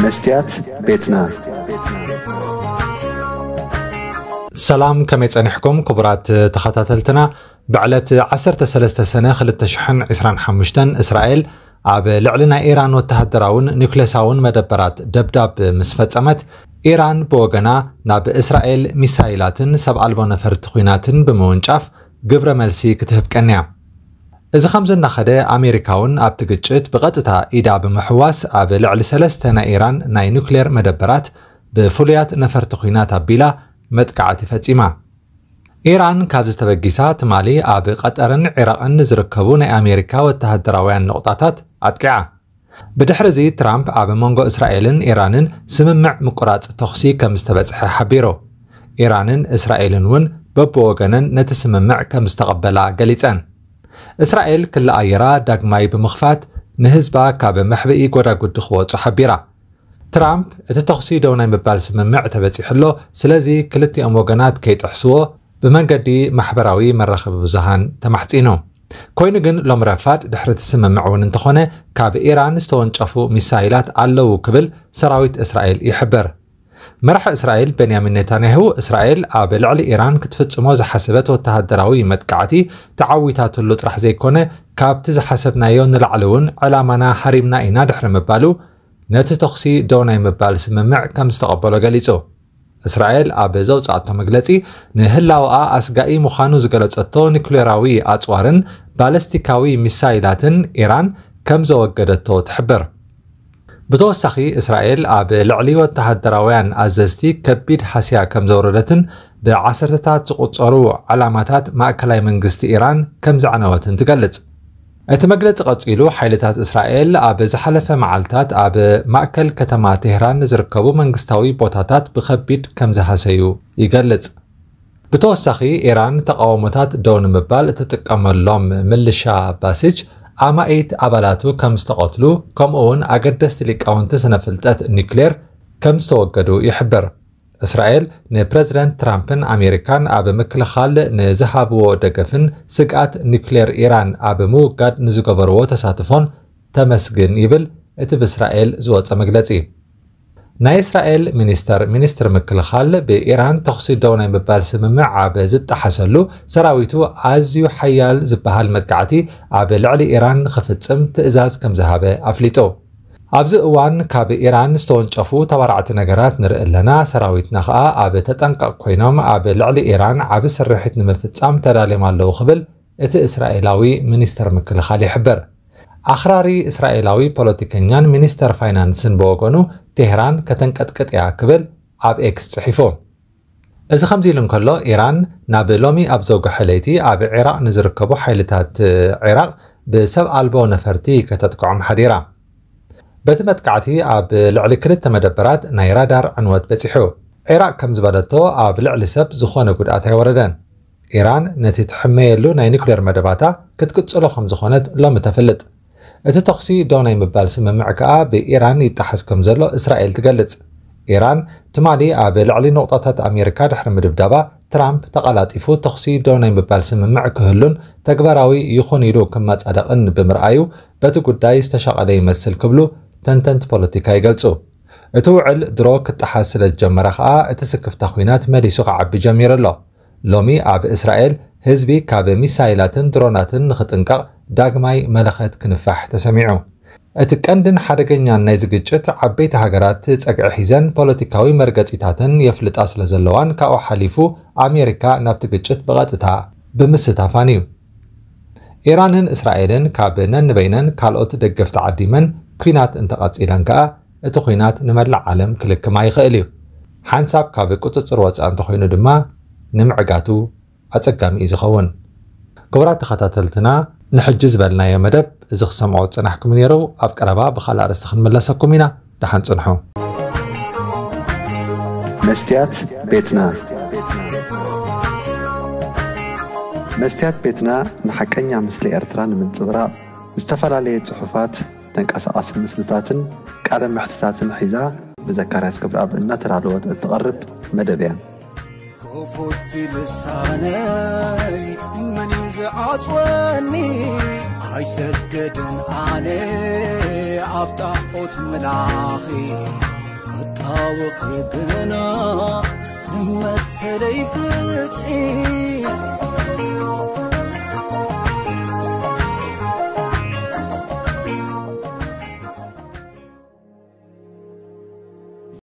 መስትያት ቤትና። ሰላም፣ ከመይ ጸኒሕኩም ክቡራት ተኸታተልትና? ብዕለት ዓሰርተ ሰለስተ ሰነ ክልተ ሽሕን ዕስራን ሓሙሽተን እስራኤል ኣብ ልዕሊ ናይ ኢራን ወተሃደራውን ኒውክሌሳውን መደበራት ደብዳብ ምስ ፈጸመት፣ ኢራን ብወገና ናብ እስራኤል ሚሳይላትን ሰብ ኣልቦ ነፈርቲ ኲናትን ብምውንጫፍ ግብረ መልሲ ክትህብ ቀንያ። እዚ ከምዚ እናኸደ፣ ኣሜሪካ እውን ኣብቲ ግጭት ብቐጥታ ኢዳ ብምሕዋስ ኣብ ልዕሊ ሰለስተ ናይ ኢራን ናይ ኑክሌር መደበራት ብፍሉያት ነፈርቲ ኲናት ኣቢላ መጥቃዕቲ ፈጺማ። ኢራን ካብዚ ተበጊሳ ትማሊ ኣብ ቀጠርን ዒራቕን ንዝርከቡ ናይ ኣሜሪካ ወተሃደራውያን ነቑጣታት ኣጥቂዓ። ብድሕሪ እዚ ትራምፕ ኣብ መንጎ እስራኤልን ኢራንን ስምምዕ ምቁራጽ ተኹሲ ከም ዝተበጽሐ ሓቢሩ። ኢራንን እስራኤልን እውን በብወገነን ነቲ ስምምዕ ከም ዝተቐበላ ገሊጸን። እስራኤል ክሊ ኣየራ ዳግማይ ብምኽፋት ንህዝባ ካብ መሕብኢ ጎዳጉዲ ክወጹ ሓቢራ። ትራምፕ እቲ ተኹሲ ደው ናይ ምባል ስምምዕ ተበጺሑ ኣሎ፣ ስለዚ ክልቲኦም ወገናት ከይጥሕስዎ ብመንገዲ ማሕበራዊ መራኸቢ ብዙሃን ተማሕጺኑ። ኮይኑ ግን ሎም ረፋድ ድሕሪ እቲ ስምምዕ እውን እንተኾነ ካብ ኢራን ዝተወንጨፉ ሚሳይላት ኣለዉ ክብል ሰራዊት እስራኤል ይሕብር። መራሒ እስራኤል ቤንያሚን ኔታንያሁ እስራኤል ኣብ ልዕሊ ኢራን ክትፍጽሞ ዝሓሰበት ወተሃደራዊ መጥቃዕቲ ተዓዊታትሉ ጥራሕ ዘይኮነ ካብቲ ዝሓሰብናዮ ንላዕሊ እውን ዕላማና ሃሪምና ኢና ድሕሪ ምባሉ ነቲ ተኹሲ ደው ናይ ምባል ስምምዕ ከም ዝተቐበሎ ገሊጹ። እስራኤል ኣብ ዘውፅኣቶ መግለፂ ንህላወኣ ኣስጋኢ ምዃኑ ዝገለጸቶ ኒኩሌራዊ ኣፅዋርን ባለስቲካዊ ሚሳይላትን ኢራን ከም ዘወገደቶ ትሕብር። ብተወሳኺ እስራኤል ኣብ ልዕሊ ወተሃደራውያን ኣዘዝቲ ከቢድ ሃስያ ከም ዘውረደትን ብዓሰርተታት ዝቑጸሩ ዓላማታት ማእከላይ መንግስቲ ኢራን ከም ዘዕነወትን ትገልጽ። እቲ መግለጺ ቀጺሉ ሓይልታት እስራኤል ኣብ ዝሓለፈ መዓልታት ኣብ ማእከል ከተማ ቴህራን ንዝርከቡ መንግስታዊ ቦታታት ብኸቢድ ከም ዝሃሰዩ ይገልጽ። ብተወሳኺ ኢራን ተቓውሞታት ደው ንምባል እትጥቀመሎም ምልሻ ባሲጅ ኣማኢት ኣባላቱ ከም ዝተቐትሉ ከምኡ እውን ኣገደስቲ ሊቃውንቲ ስነ ፍልጠት ኒክሌር ከም ዝተወገዱ ይሕብር። እስራኤል ንፕረዚደንት ትራምፕን ኣሜሪካን ኣብ ምክልኻል ንዝሃብዎ ደገፍን ስግኣት ኒክሌር ኢራን ኣብ ምውጋድ ንዝገበርዎ ተሳትፎን ተመስግን ይብል እቲ ብእስራኤል ዝወጸ መግለጺ። ናይ እስራኤል ሚኒስተር ሚኒስትሪ ምክልኻል ብኢራን ተኹሲ ደው ናይ ምባል ስምምዕ ኣብ ዝጠሓሰሉ ሰራዊቱ ኣዝዩ ሓያል ዝበሃል መጥቃዕቲ ኣብ ልዕሊ ኢራን ንኽፍጽም ትእዛዝ ከም ዝሃበ ኣፍሊጡ። ኣብዚ እዋን ካብ ኢራን ዝተወንጨፉ ተባራዕቲ ነገራት ንርኢ ኣለና፣ ሰራዊትና ኸኣ ኣብ ተጠንቀቕ ኮይኖም ኣብ ልዕሊ ኢራን ዓቢ ስርሒት ንምፍጻም ተዳልዮም ኣለዉ ክብል እቲ እስራኤላዊ ሚኒስተር ምክልኻል ይሕብር። ኣኽራሪ እስራኤላዊ ፖለቲከኛን ሚኒስተር ፋይናንስን ብወገኑ ቴህራን ከተንቀጥቅጥ እያ ክብል ኣብ ኤክስ ጽሒፉ። እዚ ከምዚ ኢሉ እንከሎ ኢራን ናብ ሎሚ ኣብ ዘውግሐ ለይቲ ኣብ ዒራቕ ንዝርከቡ ሓይልታት ዒራቕ ብሰብ ኣልቦ ነፈርቲ ከተጥቅዖም ሓዲራ። በቲ መጥቃዕቲ ኣብ ልዕሊ ክልተ መደበራት ናይ ራዳር ዕንወት በጺሑ። ዒራቕ ከም ዝበለቶ ኣብ ልዕሊ ሰብ ዝኾነ ጉድኣት ኣይወረደን። ኢራን ነቲ ትሕመየሉ ናይ ኒኩሌር መደባታ ክትቅጽሎ ከም ዝኾነት ሎሚ ተፍልጥ። እቲ ተኹሲ ደው ናይ ምባል ስምምዕ ከኣ ብኢራን ይጠሓስ ከም ዘሎ እስራኤል ትገልጽ። ኢራን ትማሊ ኣብ ልዕሊ ነቑጣታት ኣሜሪካ ድሕሪ ምድብዳባ ትራምፕ ተቐላጢፉ ተኹሲ ደው ናይ ምባል ስምምዕ ክህሉን ተግባራዊ ይኹን ኢሉ ክመጻደቕን ብምርኣዩ በቲ ጉዳይ ዝተሻቐለ ይመስል ክብሉ ተንተንቲ ፖለቲካ ይገልጹ። እቲ ውዕል ድሮ ክጠሓስ ስለ ዝጀመረ ከኣ እቲ ስክፍታ ኲናት መሊሱ ክዓቢ ጀሚሩ ኣሎ። ሎሚ ኣብ እስራኤል ህዝቢ ካብ ሚሳይላትን ድሮናትን ንኽጥንቀቕ ዳግማይ መለኸት ክንፋሕ ተሰሚዑ። እቲ ቀንድን ሓደገኛን ናይዚ ግጭት ዓበይቲ ሃገራት ጸግዒ ሒዘን ፖለቲካዊ መርገጺታተን የፍልጣ ስለ ዘለዋን ካብኡ ሓሊፉ ኣሜሪካ ናብቲ ግጭት ብቐጥታ ብምስታፋን እዩ። ኢራንን እስራኤልን ካብ ነንበይነን ካልኦት ደገፍቲ ዓዲመን ኲናት እንተቐጺለን ከኣ እቲ ኲናት ንመላእ ዓለም ክልክም ኣይኽእል እዩ። ሓንሳብ ካብ ቁጽጽር ወጻኢ እንተኾይኑ ድማ ንምዕጋቱ ኣጸጋሚ እዩ ዝኸውን። ክቡራት ተኸታተልትና ንሕጂ ዝበልናዮ መደብ እዚ ክሰምዖ ዝጸናሕኩም ነይሩ። ኣብ ቀረባ ብኻልእ ኣርእስቲ ክንምለሰኩም ኢና። ደሓን ጽንሑ። መስትያት ቤትና። መስትያት ቤትና ንሓቀኛ ምስሊ ኤርትራ ንምንጽብራቕ ዝተፈላለየ ጽሑፋት፣ ተንቀሳቓሲ ምስልታትን ቃለ መሕትታትን ሒዛ ብዘካርያስ ገብረኣብ እናተዳለወት እትቐርብ መደብ እያ። ክፉት ልሳነይ መን እዩ ዝዓጽወኒ? ኣይሰግድን ኣነ ኣብ ጣዖት ምላኺ። ኣወኺ ግና መሰለይ ፍትሒ